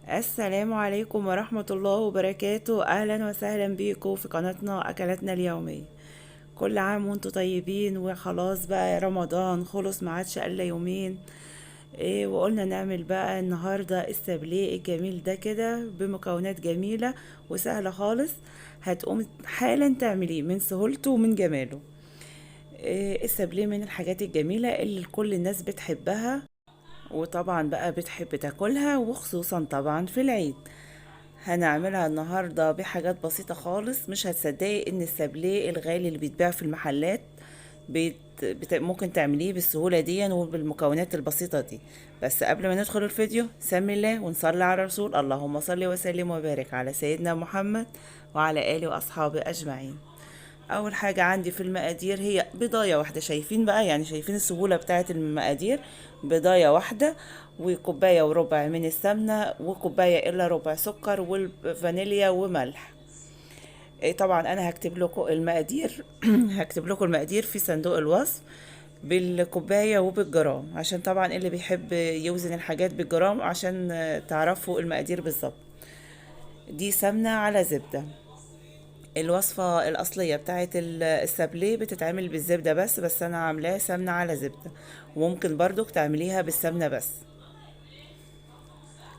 السلام عليكم ورحمة الله وبركاته. أهلا وسهلا بيكم في قناتنا أكلاتنا اليومية. كل عام وانتم طيبين. وخلاص بقى رمضان خلص، ما عادش إلا يومين. وقلنا نعمل بقى النهاردة السابليه الجميل ده كده بمكونات جميلة وسهلة خالص، هتقوم حالا تعمليه من سهولته ومن جماله. السابليه من الحاجات الجميلة اللي كل الناس بتحبها، وطبعا بقى بتحب تاكلها، وخصوصا طبعا في العيد. هنعملها النهاردة بحاجات بسيطة خالص. مش هتصدقي ان السابليه الغالي اللي بيتباع في المحلات ممكن تعمليه بالسهولة دي وبالمكونات البسيطة دي. بس قبل ما ندخل الفيديو، سمي الله ونصلي على الرسول. اللهم صل وسلم وبارك على سيدنا محمد وعلى آله وأصحابه أجمعين. أول حاجة عندي في المقادير هي بيضاية واحدة. شايفين بقى، شايفين السهولة بتاعت المقادير. بيضاية واحدة وكوباية وربع من السمنة وكوباية إلا ربع سكر والفانيليا وملح. طبعا أنا هكتب لكم المقادير هكتب لكم المقادير في صندوق الوصف بالكوباية وبالجرام، عشان طبعا اللي بيحب يوزن الحاجات بالجرام عشان تعرفوا المقادير بالظبط. دي سمنة على زبدة. الوصفة الأصلية بتاعت السابليه بتتعمل بالزبدة بس أنا عاملاها سمنة على زبدة، وممكن برضو تعمليها بالسمنة بس.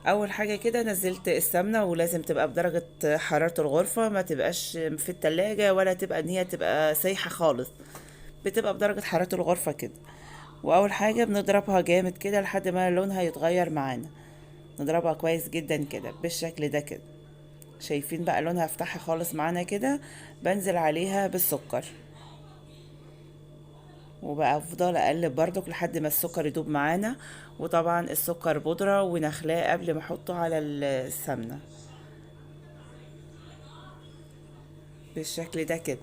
أول حاجة كده نزلت السمنة، ولازم تبقى بدرجة حرارة الغرفة، ما تبقاش في التلاجة ولا تبقى إن هي تبقى سايحة خالص، بتبقى بدرجة حرارة الغرفة كده. وأول حاجة بنضربها جامد كده لحد ما لونها يتغير معانا، نضربها كويس جدا كده بالشكل ده كده. شايفين بقى لونها افتح خالص معانا كده. بنزل عليها بالسكر، وبقى افضل اقلب برضك لحد ما السكر يدوب معانا. وطبعا السكر بودرة ونخلاه قبل ما احطه على السمنة بالشكل ده كده.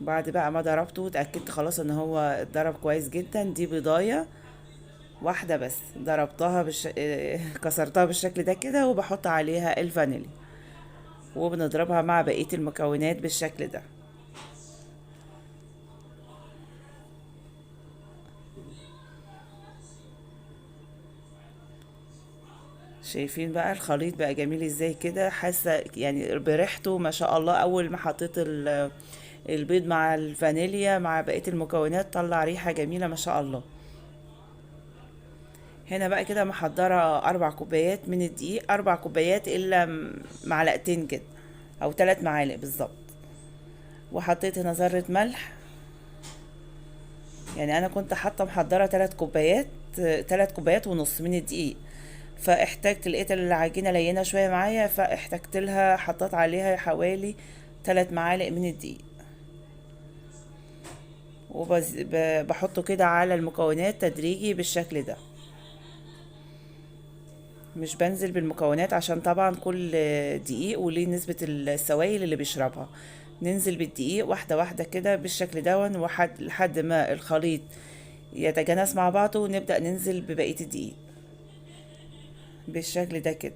بعد بقى ما ضربته واتأكدت خلاص ان هو اتضرب كويس جدا. دي بيضاية واحدة بس ضربتها كسرتها بالشكل ده كده، وبحط عليها الفانيليا وبنضربها مع بقية المكونات بالشكل ده. شايفين بقى الخليط بقى جميل ازاي كده، حاسة بريحته ما شاء الله. اول ما حطيت البيض مع الفانيليا مع بقية المكونات طلع ريحة جميلة ما شاء الله. هنا بقى كده محضرة 4 كوبايات من الدقيق، 4 كوبايات إلا معلقتين كده أو 3 معالق بالظبط. وحطيت هنا ذرة ملح، أنا كنت حاطة محضرة تلات كوبايات، تلات كوبايات ونص من الدقيق، فاحتاجت لقيت العجينة لينة شوية معايا فاحتاجت لها، حطيت عليها حوالي 3 معالق من الدقيق. بحطه كده على المكونات تدريجي بالشكل ده، مش بنزل بالمكونات عشان طبعا كل دقيق وليه نسبة السوائل اللي بيشربها. ننزل بالدقيق واحدة واحدة كده بالشكل دون لحد ما الخليط يتجانس مع بعضه، ونبدأ ننزل ببقية الدقيق بالشكل ده كده.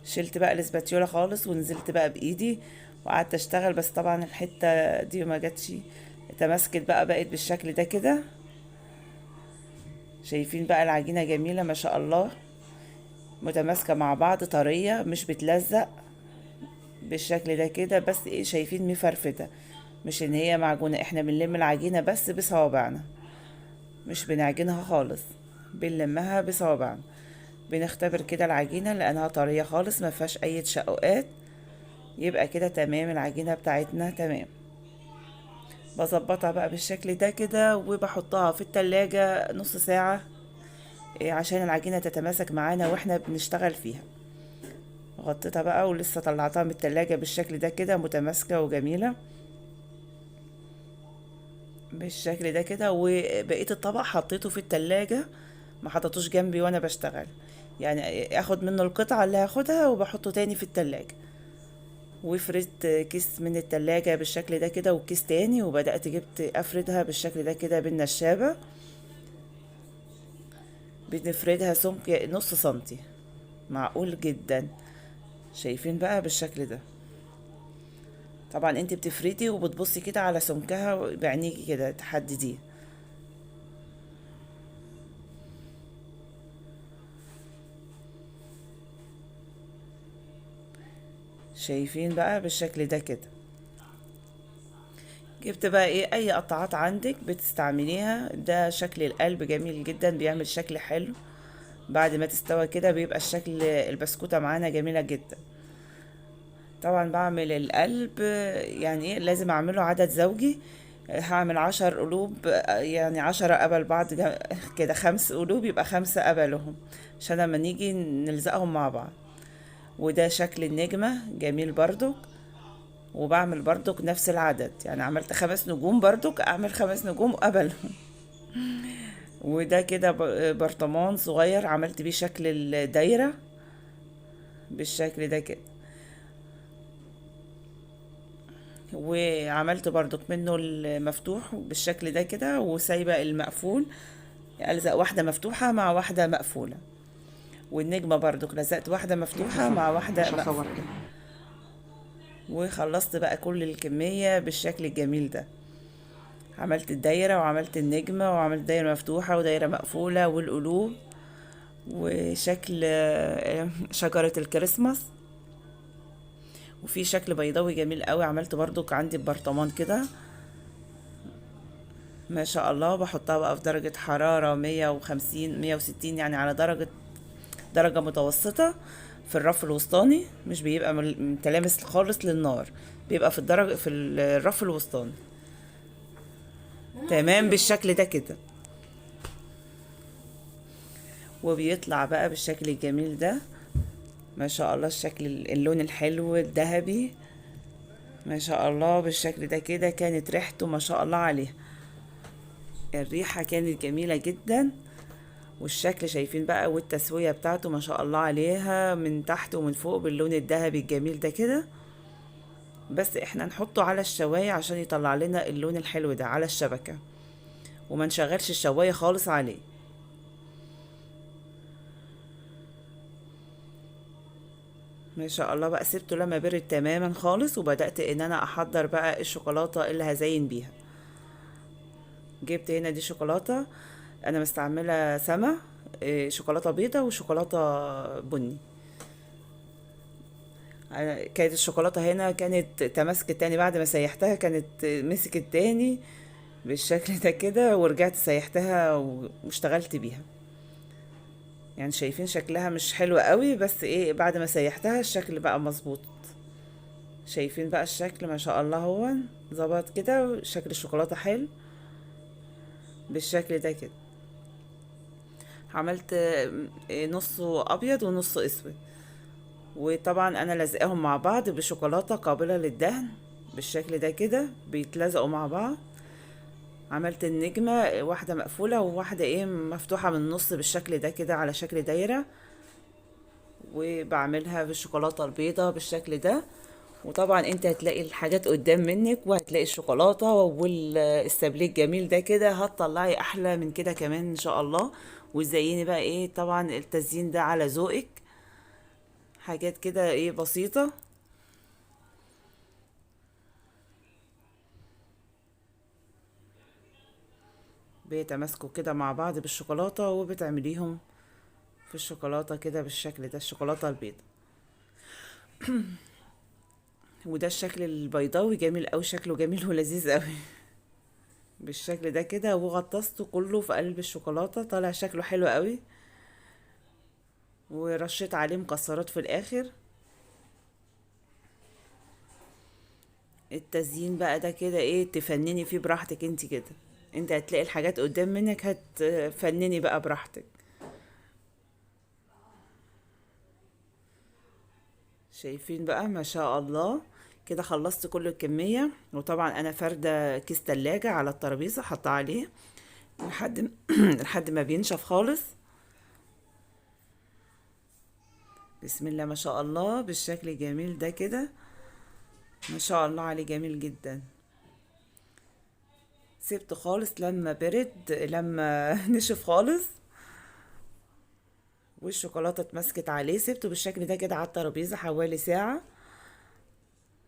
شلت بقى الاسباتيولا خالص ونزلت بقى بإيدي وقعدت اشتغل، بس طبعا الحتة دي ما جاتش، تماسكت بقى، بقت بالشكل ده كده. شايفين بقى العجينة جميلة ما شاء الله، متماسكة مع بعض، طرية مش بتلزق بالشكل ده كده. بس ايه، شايفين مفرفتة، مش ان هي معجونة، احنا بنلم العجينة بس بصوابعنا، مش بنعجنها خالص، بنلمها بصوابعنا. بنختبر كده العجينة لانها طرية خالص ما فيهاش اي تشققات، يبقى كده تمام العجينة بتاعتنا تمام. بظبطها بقى بالشكل ده كده وبحطها في التلاجة نص ساعة، عشان العجينة تتماسك معانا واحنا بنشتغل فيها. غطيتها بقى ولسه طلعتها من التلاجة بالشكل ده كده، متماسكة وجميلة بالشكل ده كده. وبقية الطبق حطيته في التلاجة، ما حطيتوش جنبي وانا بشتغل، اخد منه القطعة اللي هاخدها وبحطه تاني في التلاجة. وفردت كيس من التلاجة بالشكل ده كده وكيس تاني، وبدأت جبت افردها بالشكل ده كده بالنشابة. بنفردها سمك نص سنتي، معقول جدا. شايفين بقى بالشكل ده. طبعا انت بتفردي وبتبصي كده على سمكها بعينيكي كده تحدديه. شايفين بقى بالشكل ده كده. جبت بقى ايه اي قطعات عندك بتستعمليها. ده شكل القلب جميل جدا، بيعمل شكل حلو بعد ما تستوى كده، بيبقى الشكل البسكوتة معانا جميلة جدا. طبعا بعمل القلب يعني ايه، لازم اعمله عدد زوجي. هعمل 10 قلوب، يعني 10 قبل بعض كده، 5 قلوب يبقى 5 قبلهم عشان لما نيجي نلزقهم مع بعض. وده شكل النجمة جميل برضك. وبعمل برضك نفس العدد، يعني عملت 5 نجوم برضك اعمل 5 نجوم قبلهم. وده كده برطمان صغير عملت بيه شكل الدايرة بالشكل ده كده. وعملت برضك منه المفتوح بالشكل ده كده، وسايبة المقفول، ألزق واحدة مفتوحة مع واحدة مقفولة. والنجمة برضك لزقت واحدة مفتوحة مع واحدة مش هصور مقفولة. كده. وخلصت بقى كل الكمية بالشكل الجميل ده. عملت الدايرة وعملت النجمة وعملت دايرة مفتوحة ودايرة مقفولة والقلوب وشكل شجرة الكريسماس. وفي شكل بيضاوي جميل قوي عملته برضك عندي ببرطمان كده ما شاء الله. بحطها بقى في درجة حرارة 150 160، يعني على درجة متوسطة في الرف الوسطاني، مش بيبقى متلامس خالص للنار، بيبقى في الرف الوسطاني. تمام بالشكل ده كده. وبيطلع بقى بالشكل الجميل ده ما شاء الله، الشكل اللون الحلو الذهبي ما شاء الله بالشكل ده كده. كانت ريحته ما شاء الله عليها، الريحة كانت جميلة جدا. والشكل شايفين بقى، والتسوية بتاعته ما شاء الله عليها من تحت ومن فوق باللون الذهبي الجميل ده كده. بس احنا نحطه على الشواية عشان يطلع لنا اللون الحلو ده على الشبكة، وما نشغلش الشواية خالص عليه. ما شاء الله بقى سبته لما برد تماما خالص، وبدأت ان انا احضر بقى الشوكولاتة اللي هزين بيها. جبت هنا دي شوكولاتة انا مستعملة سما، شوكولاتة بيضة وشوكولاتة بني. كانت الشوكولاتة هنا كانت تماسكت تاني بعد ما سيحتها، كانت مسكت تاني بالشكل ده كده، ورجعت سيحتها واشتغلت بيها. شايفين شكلها مش حلو قوي، بس بعد ما سيحتها الشكل بقى مظبوط. شايفين بقى الشكل ما شاء الله هو ظبط كده، شكل الشوكولاتة حلو بالشكل ده كده. عملت نصه ابيض ونصه اسود، وطبعا انا لازقاهم مع بعض بشوكولاتة قابلة للدهن بالشكل ده كده، بيتلزقوا مع بعض. عملت النجمة واحدة مقفولة وواحدة مفتوحة من النص بالشكل ده كده على شكل دايرة، وبعملها بالشوكولاتة البيضة بالشكل ده. وطبعا انت هتلاقي الحاجات قدام منك، وهتلاقي الشوكولاتة والسابليه الجميل ده كده، هتطلعي احلى من كده كمان ان شاء الله. وتزيني بقى طبعا التزيين ده على ذوقك، حاجات كده بسيطة. بيتماسكوا كده مع بعض بالشوكولاتة، وبتعمليهم في الشوكولاتة كده بالشكل ده، الشوكولاتة البيضة. وده الشكل البيضاوي جميل قوي، شكله جميل ولذيذ قوي بالشكل ده كده. وغطسته كله في قلب الشوكولاتة، طالع شكله حلو قوي. ورشيت عليه مكسرات في الاخر. التزيين بقى ده كده تفنني فيه براحتك انت كده، انت هتلاقي الحاجات قدام منك، هتفنني بقى براحتك. شايفين بقى ما شاء الله كده خلصت كل الكمية. وطبعا انا فاردة كيس تلاجة على الترابيزة، حاطاه عليه لحد ما بينشف خالص. بسم الله ما شاء الله بالشكل الجميل ده كده، ما شاء الله عليه جميل جدا. سبته خالص لما برد، لما نشف خالص والشوكولاتة اتمسكت عليه، سبته بالشكل ده كده على الترابيزة حوالي ساعة.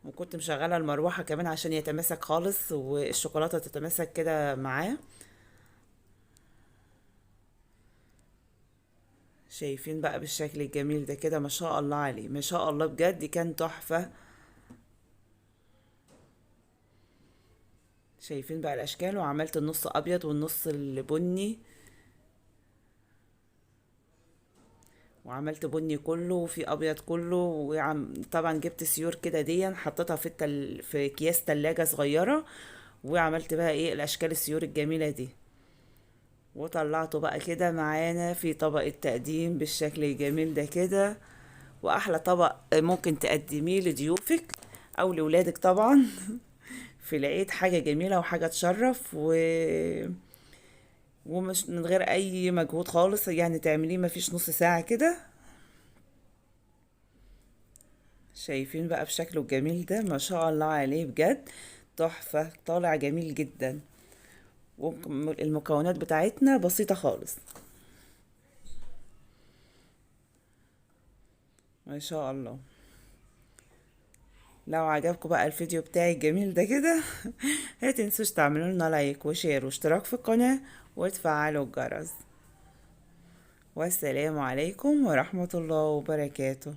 وكنت مشغلة المروحة كمان عشان يتماسك خالص والشوكولاتة تتماسك كده معاه. شايفين بقى بالشكل الجميل ده كده ما شاء الله عليه، ما شاء الله بجد كان تحفة. شايفين بقى الاشكال، وعملت النص ابيض والنص البني، وعملت بني كله وفي ابيض كله. طبعا جبت سيور كده دي حطيتها في اكياس تلاجة صغيرة، وعملت بقى ايه الاشكال السيور الجميلة دي، وطلعته بقى كده معانا في طبق التقديم بالشكل الجميل ده كده. واحلى طبق ممكن تقدميه لضيوفك او لولادك طبعا في العيد، حاجة جميلة وحاجة تشرف، ومش من غير اي مجهود خالص، تعمليه مفيش نص ساعة كده. شايفين بقى بشكله الجميل ده، ما شاء الله عليه بجد تحفة، طالع جميل جدا. والمكونات بتاعتنا بسيطة خالص ما شاء الله. لو عجبكم بقى الفيديو بتاعي الجميل ده كده ما تنسوش تعملوا لنا like و share واشتراك في القناة وتفعلوا الجرس. والسلام عليكم ورحمة الله وبركاته.